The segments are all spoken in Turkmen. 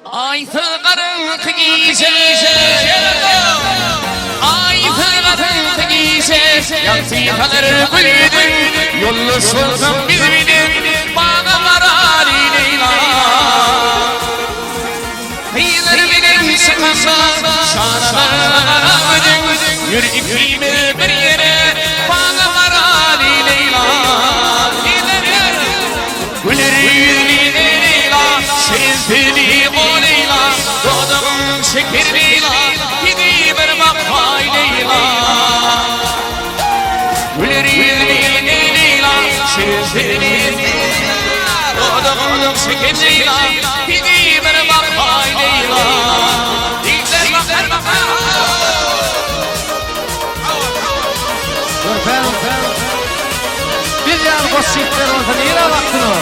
Aýsyz garaňky gije Aýsyz garaňky gije Ýagty salar gülden Ýoldaş bolsaň biz bilen Baga baraly Leýla Gyzlar bilen çykanda Şanalara garamadyň Ýör ikimiz bir ýere Baga baraly Leýla Güler ýüzli Leýla, şirin dilli o Leýla, Dodagyň şeker Leýla, Gidiber bakaý Leýla. Güler ýüzli Leýla, şirin dilli Leýla, Dodagyň şeker Leýla, Gidiber bakaý Leýla. Ýigitler bakar bakar. Görseň, biz ýaly goş ýigitler bolsa nirä baksyn o?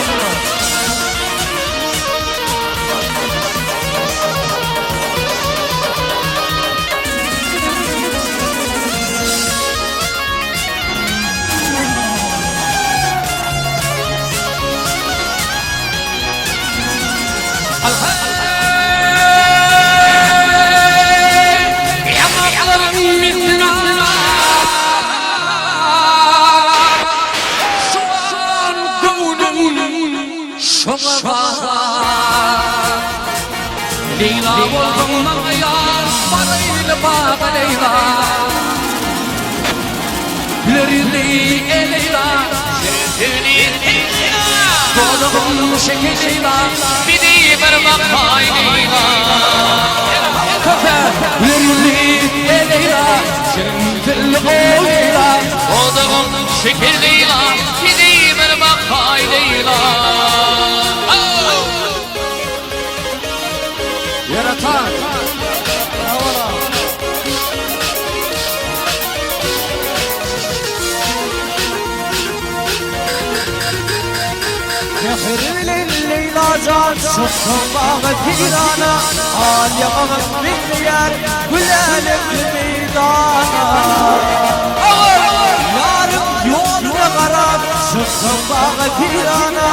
Leýla bolsaň maňa ýar, baraýyn baga Leýla. Güler ýüzli Leýla, şirin dilli Leýla, dodagym şeker Leýla, bizi bir bakaý Leýla. Güler ýüzli Leýla, şirin dilli Leýla, dodagym şeker Leýla, bizi bir bakaý Leýla. Ýaratan. Mähir bilen Leýla jan çyksaň baga pirana, Al ýaňagym meňzeýär gülälekli meýdana. Ýarym ýoluna garap çyksaň baga pirana,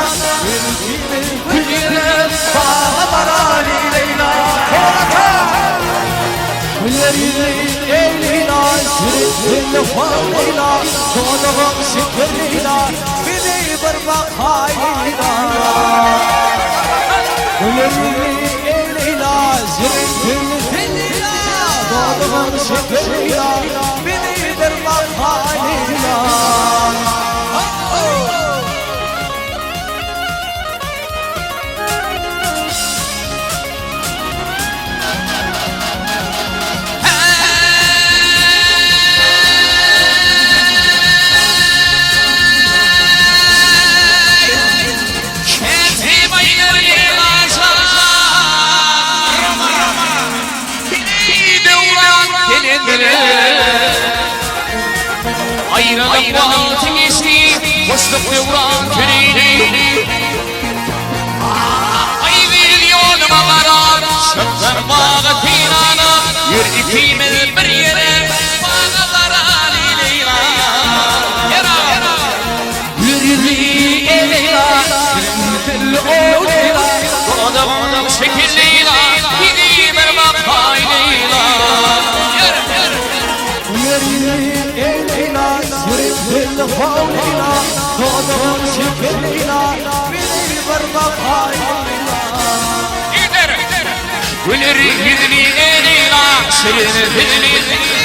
Ýörüsimiz gül ýere baga baraly Leýla. Güler ýüzli eý Leýla, şirin dilli hor Leýla, Dodagyň şeker Leýla, bizi bir bakaý Leýla. Güler ýüzli eý Leýla, şirin dilli Leýla, Dodagyň şeker Leýla, bizi bir bakaý Leýla. Aýralyk wagty geçdi, hoşluk döwran sürüdi. Aý gyz ýoluma garap, çyksaň baga seýrana, Ýör ikimiz bir ýere, baga baraly Leýla. Gül ýüzli eý Leýla, şirin dilli o Leýla. Dodagyň şekil Leýla, gidiber bakaý Leýla. Güler ýüzli eý Leýla, şirin dilli o Leýla. Dodagyň şekil Leýla, bizi bir bakaý Leýla. Güler ýüzli eý Leýla, şirin dilli.